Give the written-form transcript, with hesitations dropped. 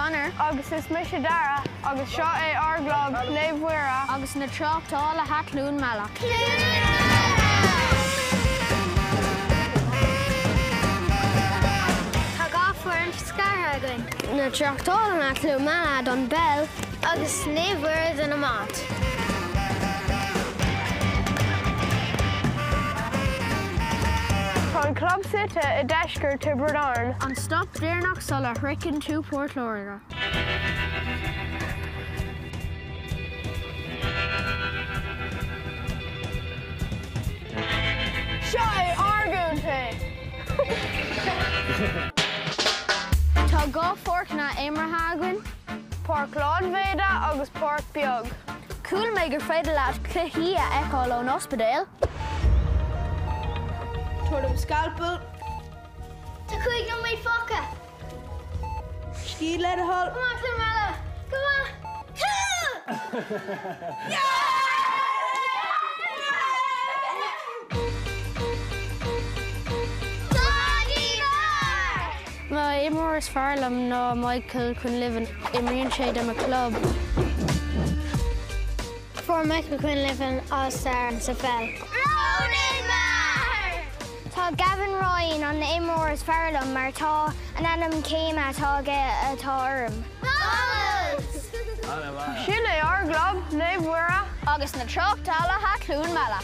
Conor. Agus is mise Dara agus seo é ár gclub, Naomh Mhuire. Agus na Tráchtálaithe Cluain Meala. Tá 2 foireann scartha againn. Na Tráchtálaithe Cluain Meala don bpeil. Agus Naomh Mhuire don iomáint. Tá an club suite i deisceart Tiobraid Árann. An stop deireanach sula shroicheann tú Port Láirge. Seo é ár gcontae! Tá 2 pháirceanna imeartha againn. Páirc lánmhéide agus páirc beag. Chuala mé gur féidir leat cluichí a fheiceáil ón ospidéal. Tabhair dom scalpel. Tá 5 nóiméad fágtha. Scíth le do thoil. Come on, Cluain Meala! Come on! Mo imreoir is fearr liom ná Michael Quinlivan. Imríonn sé do mo chlub. Fuair Michael Quinlivan All Star sa pheil. Ronan Maher! Tá Gavin Ryan an imreoir is fearr liom mar tá an ainm céanna atá aige atá orm. Vamos! Sin é ár gclub, Naomh Mhuire. Agus na Tráchtálaithe Cluain Meala.